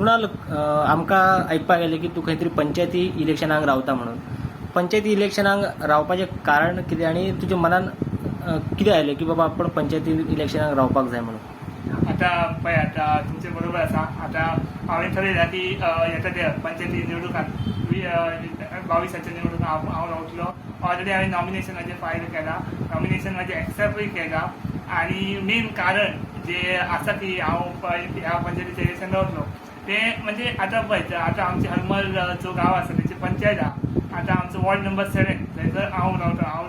कुणाल, आमकां आयकपाक आयलें की तूं खंय तरी पंचायती इलेक्शनाक रावता म्हणून. पंचायती इलेक्शनाक रावपाचें कारण कितें आनी तुज्या मनान कितें आयलें की बाबा आपूण पंचायती इलेक्शनाक रावपाक जाय म्हणून? आता पळय, आता तुमचे बरोबर आसा. आता हांवें ठरयलां की येता त्या पंचायती निवडणुकात, 22आच्या निवडणुकात हांव रावतलो. ऑलरेडी हांवें नॉमिनेशन म्हाजें फायल केलां, नॉमिनेशन म्हाजें एक्सेप्टूय केलां आनी मेन कारण जे आसा की हांव पळय ह्या पंचायतीच्या इलेक्शन रावतलो ते म्हणजे आतां पळय, आतां आमचे हरमल जो गांव आसा तेची पंचायत आहा. आतां आमचो वॉर्ड नंबर 7, थंयसर हांव रावता. हांव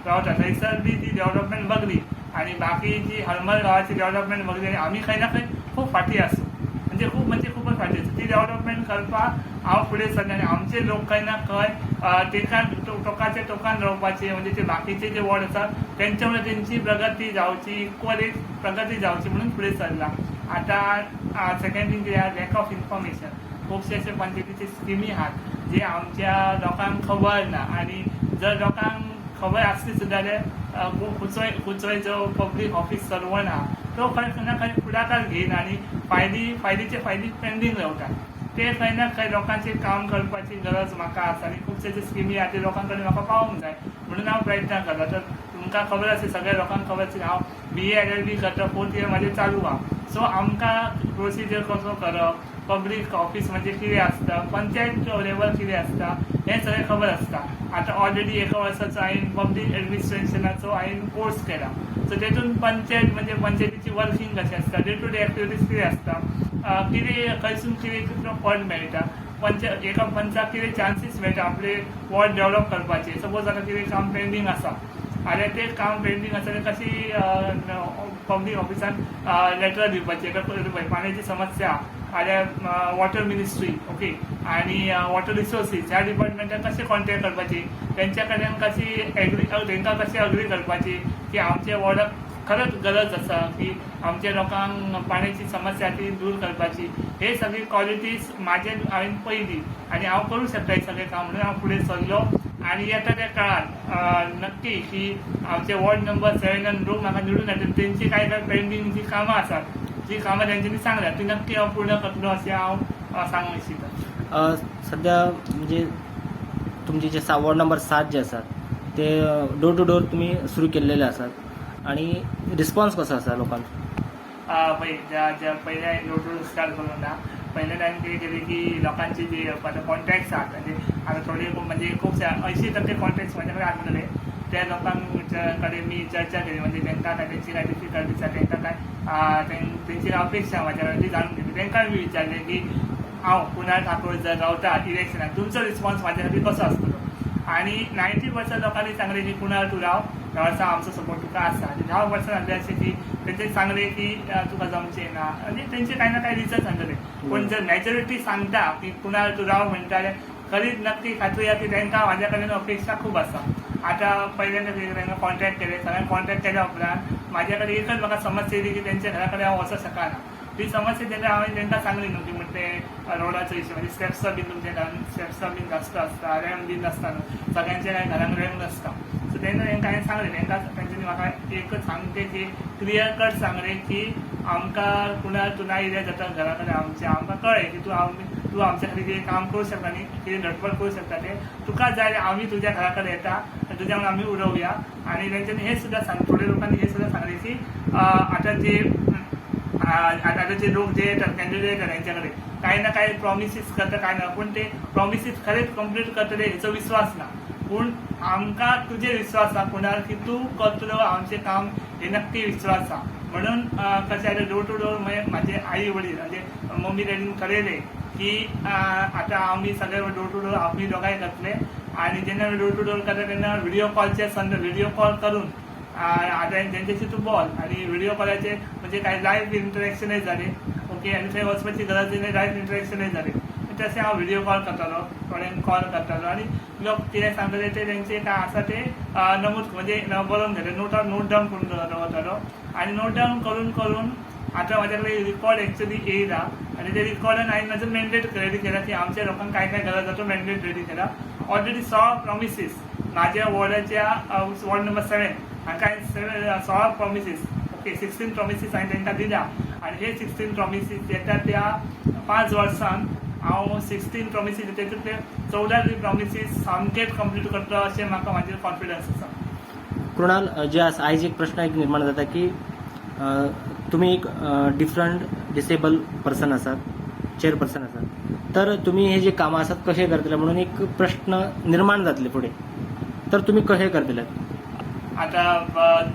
रावता थंयसर बी ती डेव्हलपमेंट बघली आनी बाकी जी हरमल गांवाची डेव्हलपमेंट बघली आनी आमी खंय ना खंय खूब फाटीं आसा, म्हणजे खूब म्हणजे खूबच फाटीं आसा. ती डेव्हलपमेंट करपाक हांव फुडें सरलें आनी आमचे लोक खंय ना खंय तेका टोकाच्या टोकान रावपाचे, म्हणजे ते बाकीचे जे वॉर्ड आसा तेंच्या वांगडा तेंची प्रगती जावची, इक्वल एक प्रगती जावची म्हणून फुडें सरला. आतां सेकंड थिंग कितें, लॅक ऑफ इन्फॉर्मेशन. खुबशे अशे पंचायतीचे स्किमी आहात जे आमच्या लोकांक खबर ना आनी जर लोकांक खबर आसली सुद्दां जाल्यार खंयचोय खंयचोय जो पब्लीक ऑफीस सर्वंट आहा तो खंय ना खंय फुडाकार घेयना आनी फायलीचे फायली पेंडींग रावता. ते खंय ना खंय लोकांचें काम करपाची गरज म्हाका आसा आनी खुबशे जे स्किमी आहा ते लोकां कडेन म्हाका पावोवंक जाय म्हणून हांव प्रयत्न करता. तर तुमकां खबर आसा, सगळ्या लोकांक खबर आसा, हांव बीए एलएलबी करता, फोर्थ इयर म्हाजें चालू आहा. सो आमकां प्रोसिजर कसो करप, पब्लीक ऑफीस म्हणजे कितें आसता, पंचायत लेवल कितें आसता हें सगळें खबर आसता. आतां ऑलरेडी एका वर्साचो हांवें पब्लीक एडमिनिस्ट्रेशनाचो हांवें कोर्स केला. सो तेतून पंचायत म्हणजे पंचायतीची वर्किंग कशें आसता, डे टू डे एक्टिविटीज कितें आसता, कितें खंयसून कितें कितलो फंड मेळटा, पंच एका पंचाक कितें चान्सीस मेळटा आपले वॉर्ड डेव्हलप करपाचे. सपोज आतां कितें काम पेंडींग आसा आनी तें काम पेंडींग आसा तें कशी पब्लीक ऑफिसान लेटर दिवपाची. पाण्याची समस्या आल्या, वॉटर मिनिस्ट्री, ओके, आणि वॉटर रिसोर्सीस ह्या डिपार्टमेंटाक कशें कॉन्टेक्ट करपाची, तेंच्या कडेन कशी एग्री, तांकां कशें अग्री करपाची की आमच्या वॉर्डाक खरंच गरज आसा की आमच्या लोकांक पाण्याची समस्या ती दूर करपाची. हे सगळी क्वॉलिटीज म्हाजे हांवें पळयली आनी हांव करूं शकता हें सगळें काम म्हणून हांव फुडें सरलो. आनी येता त्या काळात नक्की की आमचे वॉर्ड नंबर 7 लोक म्हाका निवडून हाडटले, तेंची कांय कांय पेंडींग जी कामां आसात, जी कामां तेंच्यांनी सांगल्या ती नक्की हांव पूर्ण करतलो अशें हांव सांगूंक इच्छिता. सध्या म्हणजे तुमचे जे वॉर्ड नंबर 7 जे आसात ते डोर टू डोर तुमी सुरू केल्लेले आसात आणि रिस्पॉन्स कसो आसा लोकांचो? पळय, ज्या ज्या पयल्या डोर टू डोर स्टार्ट करूंक ना. पहिल्या टायम कितें केलें की लोकांचे जे आतां कॉन्टॅक्ट्स आहात, म्हणजे आतां थोडे म्हणजे खुबशे 80% कॉन्टॅक्ट्स म्हाज्या कडेन आसलेले, त्या लोकांच्या कडेन मी चर्चा केली. म्हणजे तांकां काय तेंची काय डिफिकल्टीज आसा, तांकां काय तेंची काय अपेक्षा म्हाज्या कडेन ती जाणून घेतली. तांकां मी विचारलें की हांव कुणाल ठाकूर जर रावता इलेक्शनाक, तुमचो रिस्पॉन्स म्हाज्या खातीर कसो आसतलो? आनी 90% लोकांनी सांगलें की कुणाल, तूं राव, ह्या वर्सा आमचो सपोर्ट तुका आसा. आनी 10% आसले अशें की तेंचे सांगलें की तुका जमचें ना आनी तेंचे कांय ना कांय रिजन सांगतले. पूण जर मॅजॉरिटी सांगता की कुणाल, तूं राव म्हणटा जाल्यार खरीच नक्की खात्री आसा की तांकां म्हाज्या कडेन अपेक्षा खूब आसा. आतां पहिल्यांदा तांकां कॉन्टॅक्ट केले. सगळ्यांक कॉन्टॅक्ट केल्या उपरांत म्हाज्या कडेन एकच म्हाका समस्या येयली की तेंच्या घरा कडेन हांव वचोंक शकना. ती समस्या जेन्ना हांवें तांकां सांगली न्हू की म्हणटा ते रोडाचो इश्यू, म्हणजे स्टेप्सां बीन, तुमच्या घरान स्टेप्सां बीन जास्त आसता, रॅम्प बीन नासता न्हू, सगळ्यांच्या काय घरान रॅम्प नासता. सो तेन्ना तांकां हांवें सांगलें. तांकां तेंच्यांनी म्हाका एकच सामकें की क्लियर कट सांगलें की आमकां कुणाल, तूं ना येयल्यार जाता घरा कडेन आमच्या. आमकां कळ्ळें की तूं आमच्या खातीर कितें काम करूं शकता न्ही, कितें धडपड करूं शकता. तें तुका जाय जाल्यार आमी तुज्या घरा कडेन येता आनी तुज्या वांगडा आमी उलोवया. आनी तेंच्यांनी हें सुद्दां सांग, थोडे लोकांनी हें सुद्दां सांगलें की आतां जे लोक जे येतात, कॅन्डिडेट येतात, तेंच्या कडेन कांय ना कांय प्रॉमिसीस करता, कांय ना, पूण ते प्रॉमिसीस खरेंच कंप्लीट करतले हेचो विस्वास ना. पूण आमकां तुजेर विस्वास आहा कुणाल, की तूं करतलो आमचें काम हे नक्की विस्वास आहा. म्हणून कशें जालें, डोर टू डोर मागीर म्हाजे आई वडील म्हणजे मम्मी डॅडीन ठरयलें की आतां आमी सगळे डोर टू डोर आमी दोगांय करतले. आनी जेन्ना आमी डोर टू डोर करता तेन्ना व्हिडियो कॉलचे संद, व्हिडियो कॉल करून आतां तेंच्याशी तूं बोल आनी व्हिडियो कॉलाचेर म्हणजे काय लायव्ह इंटरेक्शनय जालें, ओके, आनी थंय वचपाची गरज ना, लायव्ह इंटरेक्शनय जालें. तशें हांव व्हिडियो कॉल करतालो, थोड्यांक कॉल करतालो आनी लोक कितें सांगताले ते तेंचे काय आसा ते नमूद म्हणजे बरोवन घेतले, नोट डावन करून दवरतालो. आनी नोट डावन करून करून आतां म्हाज्या कडेन रिकॉर्ड एक्चुली येयला आनी ते रिकॉर्डान हांवें म्हाजो मॅन्डेट रेडी केला की आमच्या लोकांक काय काय गरज आसा तो मॅन्डेट रेडी केला. ऑलरेडी 16 प्रॉमिसीस म्हाज्या वॉर्डाच्या, वॉर्ड नंबर 7 हांकां हांवें 16 प्रॉमिसीस, ओके, 16 प्रॉमिसीस हांवें तांकां दिल्या. आतां आनी हे 16 प्रॉमिसीस येता त्या 5 वर्सान हांव 16 प्रॉमिसीस, तेतूंतले 14 प्रॉमिसीस सामकेच कंप्लीट करतलो अशें म्हाका म्हाजेर कॉन्फिडन्स आसा. कृणाल, जे आसा, आयज एक प्रश्न एक निर्माण जाता की तुमी एक डिफरंट डिसेबल पर्सन आसात, चेअरपर्सन आसात, तर तुमी हे जे कामां आसात कशें करतले म्हणून एक प्रश्न निर्माण जातले फुडें, तर तुमी कशें करतले? आता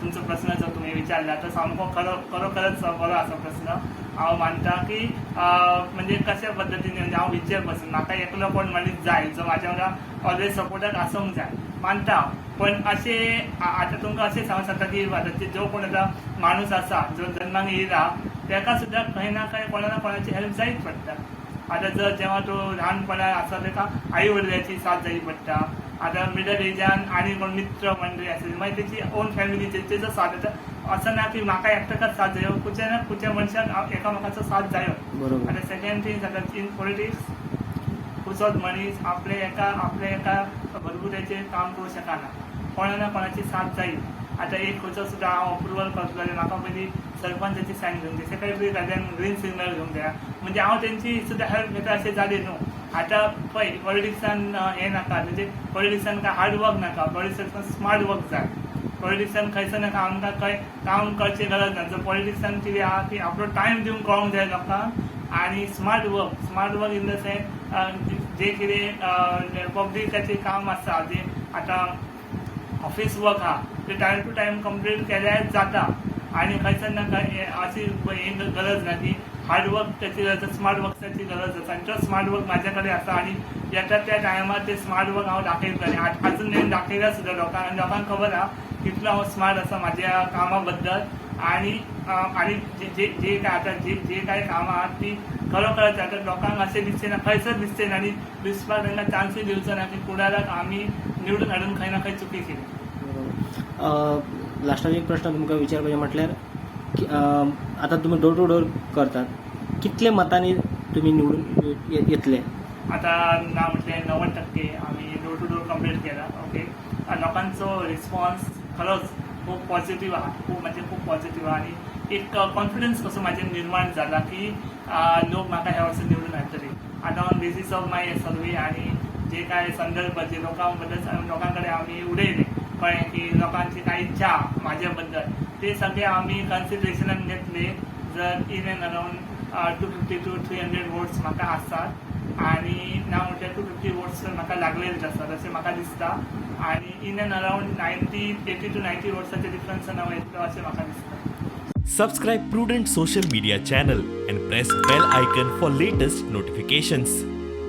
तुमचो प्रश्न जो तुम्ही विचारला तो सामको खरो खरोखरच बरो आसा प्रश्न. हांव मानता की म्हणजे कशा पद्दतीन, म्हणजे हांव व्हीलचेअर पर्सन, म्हाका एकलो कोण मनीस जाय जो म्हाज्या वांगडा ऑलवेज सपोर्टाक आसूंक जाय, मानता हांव. पण अशें आतां तुमकां अशें सांगूंक शकता की आतां जो कोण आतां माणूस आसा जो जल्माक येयला तेका सुद्दां खंय ना खंय कोणा ना कोणाची हेल्प जायच पडटा. आतां जर जेव्हा तो ल्हानपणान आसा तेका आई वडिलांची साथ जाय पडटा. आतां मिडल एजान आनी कोण मित्र मंडळी आसली, मागीर तेची ओन फॅमिली तेजो साथ येता. असं ना की म्हाका एकट्याकच साथ जायो, खुच्या ना खुच्या मनशाक एकामेकाचो साथ जायो. आतां सेकंड थिंग, आतां इन पॉलिटिक्स खंयचोच मनीस आपले एका बलबुत्याचेर काम करूं शकना, कोणा ना कोणाची साथ जाय. आतां एक खंयचो सुद्दां हांव अप्रुवल करतलो जाल्यार म्हाका पयलीं सरपंचाची सायन घेवंक जाय, सेक्रेटरी कडल्यान ग्रीन सिग्नल घेवंक जाय, म्हणजे हांव तेंची सुद्दां हेल्प घेता अशें जालें न्हू. आतां पळय, पॉलिटिक्सान हें नाका, म्हणजे पॉलिटिक्सान काय हार्ड वर्क नाका, पॉलिटिक्सान स्मार्ट वर्क जाय. पॉलिटिक्सान खंयसर नाका, आमकां खंय काम करचें गरज ना. जर पॉलिटिक्सान कितें आहा की आपलो टायम दिवंक कळोंक जाय लोकांक आनी smart work, smart work in the sense जे कितें पब्लिकाचें काम आसा, जें आतां ऑफिस वर्क आहा, ते टायम टू टायम कंप्लीट केल्यार जाता. आनी खंयसर ना खंय अशी हें गरज ना की हार्ड वर्क त्याची गरज, स्मार्ट वर्काची गरज आसा. आनी तो स्मार्ट वर्क म्हाज्या कडेन आसा आनी येता त्या टायमार ते स्मार्ट वर्क हांव दाखयतलें. आजून मेरेन दाखयला सुद्दां लोकांक आनी लोकांक खबर आहा कितलो हांव स्मार्ट आसा म्हाज्या कामा बद्दल. आनी जे जे जे काय आतां जे जे काय कामां आहात ती खरोखरच आतां लोकांक अशें दिसचें ना, खंयसर दिसचें ना आनी दिसपाक तांकां चान्सूय दिवचो ना की फुडाराक आमी निवडून हाडून खंय ना खंय चुकी केली. बरोबर. लास्टाक एक प्रश्न तुमकां विचारपाचें म्हटल्यार की आतां तुमी डोर टू डोर करतात, कितले मतांनी तुमी निवडून येतले? आता ना म्हटलें 90% आम्ही डोर टू डोर कंप्लीट केला. ओके, लोकांचो रिस्पॉन्स खरोच खूब पॉझिटिव्ह आहा, खूब म्हणजे खूब पॉझिटिव्ह आहा. आनी एक कॉन्फिडन्स कसो म्हाजेर निर्माण जाला की लोक म्हाका ह्या वर्सा निवडून हाडटले. आतां on basis of my survey आनी जे काय संदर्भ जे लोकां बद्दल लोकां कडेन आमी उलयले, कळ्ळें की लोकांची काय इच्छा म्हाज्या बद्दल, ते सगळे आमी कन्सिडरेशनान घेतले. जर in and around 250 to 300 votes म्हाका आसात आनी ना म्हटल्यार 250 वोट्स तर म्हाका लागलेलेच आसात अशें म्हाका दिसता. आनी in and around 90, 80 to 90 वोट्साचे डिफरन्सान हांव येतलो अशें म्हाका दिसता. Subscribe Prudent Social Media channel and press bell icon for latest notifications.